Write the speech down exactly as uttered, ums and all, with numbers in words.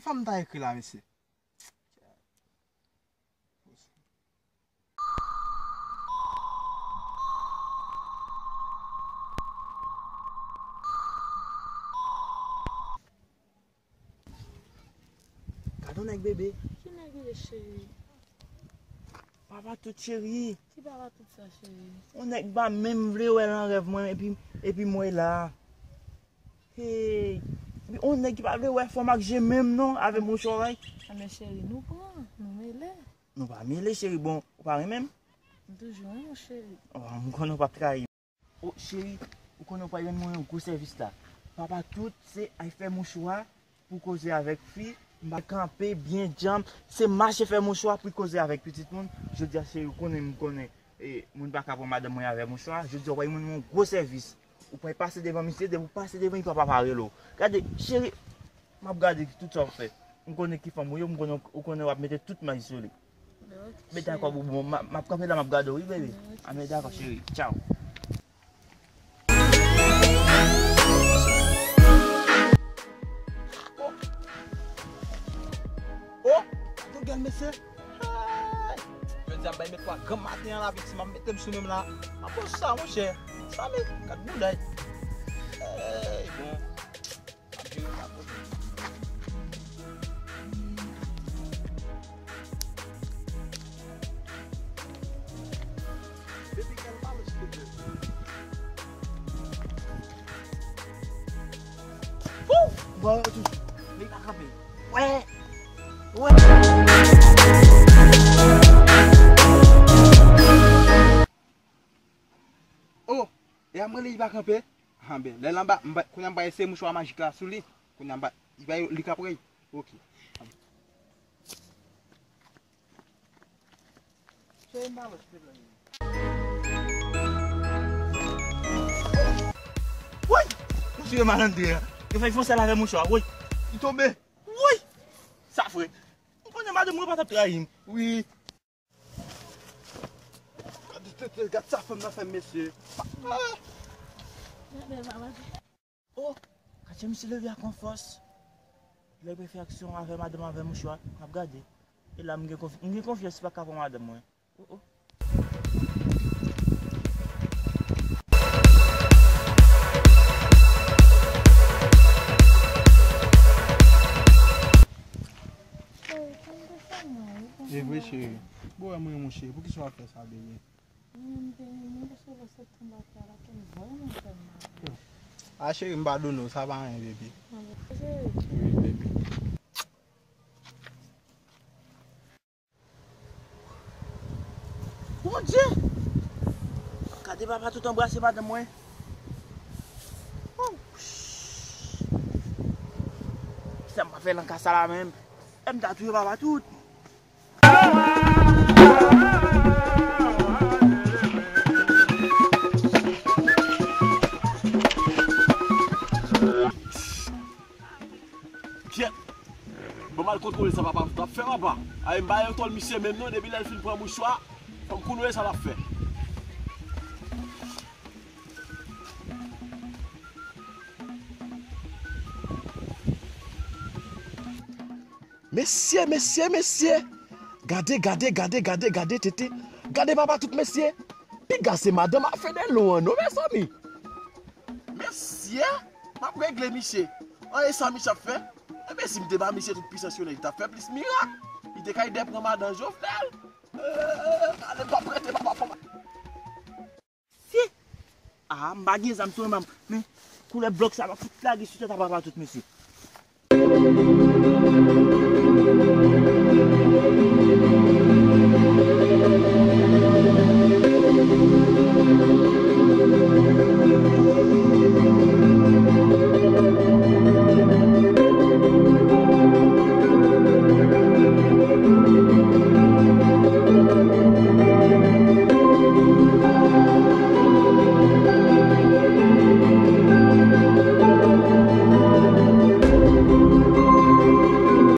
Sa m ta ekri la, mesye? Gade yon nèg, bebe. Ki nèg li ye, cheri? Papa tout, cheri. Ki papa tout sa, cheri? Yon nèg pa menm vle wè nan rèv mwen, epi, epi mwen la. Hey, yon nèg ki pa vle wè fanm ak je menm non, avè mouchwa. A men cheri, nou pran, nou mele. Nou pa mele, cheri, bon, ou pa renmen m? M toujou renmen w, cheri. Oh, m konnen w p ap trayi m. Oh, cheri, ou konnen w pral rann mwen yon gwo sèvis la. Papa tout, se ay fè mouchwa pou koze avèk fi, m pa kanpe byen djanm, se mache fè mouchwa pou koze avèk pitit moun. Jodi a, cheri, ou konnen, m konnen, e, moun pa ka pran madanm mwen avè mouchwa. Jodi a, w pral rann mwen yon gwo sèvis. Ou pral pase devan misye, depi w pase devan, li p ap pare l. Gade, cheri, m ap gade tout sa w fè. M konnen ki fanm ou ye, m konnen, ou konnen w ap mete tout may sou li. Ok, cheri. Men dakò, boubou, m ap, m ap kanpe la, m ap gade w, wi, bebe. Ok, cheri. A, men dakò, cheri. Tchaw. Oh! Oh! Gade gèl, mesye! Hey! Jodi a m bay met twa granm maten an la, viktim ap mete m sou menm la. Akoz sa, monchè? Sa men, gad boulay. Hey, bon. Wou! Bon, tout. Men pa kanpe. Wè! Wè! Oh! E a m rele li pa kanpe? Anben, lè l anba, m ba, kounye a m ba eseye mouchwa majik la sou li. Kounye a m ba, li ba, li ka pran. Ok. Woy! Mwen tire malandren an. Yo fè l fè yon sèl avè mouchwa, woy! Li tonbe. Woy! Sa fre. M konnen madanm mwen pa t ap trayi m. Wi. Gad, gad, gad sa fanm nan fè m, mesye. Ah! Oh, gade misye leve ak yon fòs. Lè l pral fè aksyon avè madanm avè mouchwa, n ap gade. E la, m gen konf-, m gen konfyans li pa ka pran madanm mwen. Oh, oh. E vre, cheri. Bon, wè mwen, monchè. Poukisa w ap fè sa, bebe? Mwen, m te renmen w paske lè septanm pati a la, te vrèman fè m mal. A, cheri, m padone w, sa pa anyen, bebe. Wi, bebe. Bondye! Gade papa tout anbrase madanm mwen. Sa m pa fè nan ka sa la menm. E m ta touye papa tout. Kyèt! Ban m al kontwole sa papa t ap fè, papa. Ay, m pa gen tòl misye menm non, depi lè l fin pran mouchwa, fò m konnen sa l ap fè. Mesye, mesye, mesye! Gade, gade, gade, gade, gade, tete! Gade papa tout, mesye! Piga se madanm a Fedelon an non, mezanmi! Mesye! M ap regle misye! An, e sa misye ap fè? Enben, si m te ba misye tout pisans yo, li t ap fè plis mirak! Li te kay dèpran madan Jovenel! Eee, ale, m p ap rete, papa, papa! Si! Ah, m pa gen zam sou mwen, men koulè blòk sa, m ap fout lage sou tèt a papa tout, mesye.